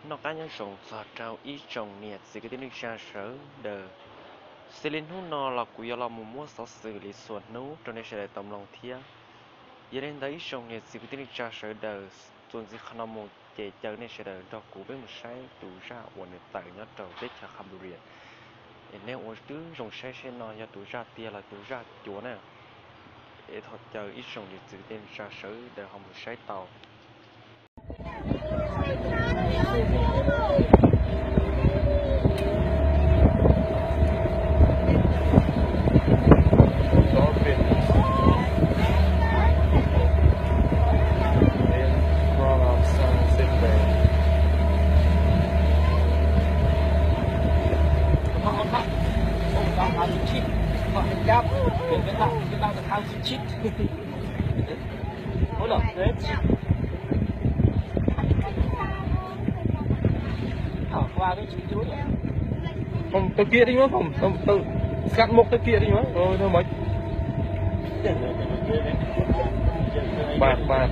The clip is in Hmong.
Noj qab nyob zoo txog rau ib tsoom niam txiv kwv tij neej tsa sawv daws. Xws li hnub no los kuv yuav los mus muab xov xwm li txhua hnub rau nej sawv daws tau mloog thiab. Yog li ntawd ib tsoom niam txiv kwv tij neej tsa sawv daws, txuas ntxiv qhov no mus ces caw nej sawv daws nrog kuv peb mus saib tus zaj uas nws tawm nyob rau teb chaws Cambodia. Es nej ua twb zoo saib seb no yog tus zaj tiag los tus zaj cuav na. Es thov caw ib tsoom niam txiv kwv tij neej tsa sawv daws ho mus saib tau. Tau kiag di mas, tau, tau skat mok tau kiag di mas, tau mas. Pab, pab.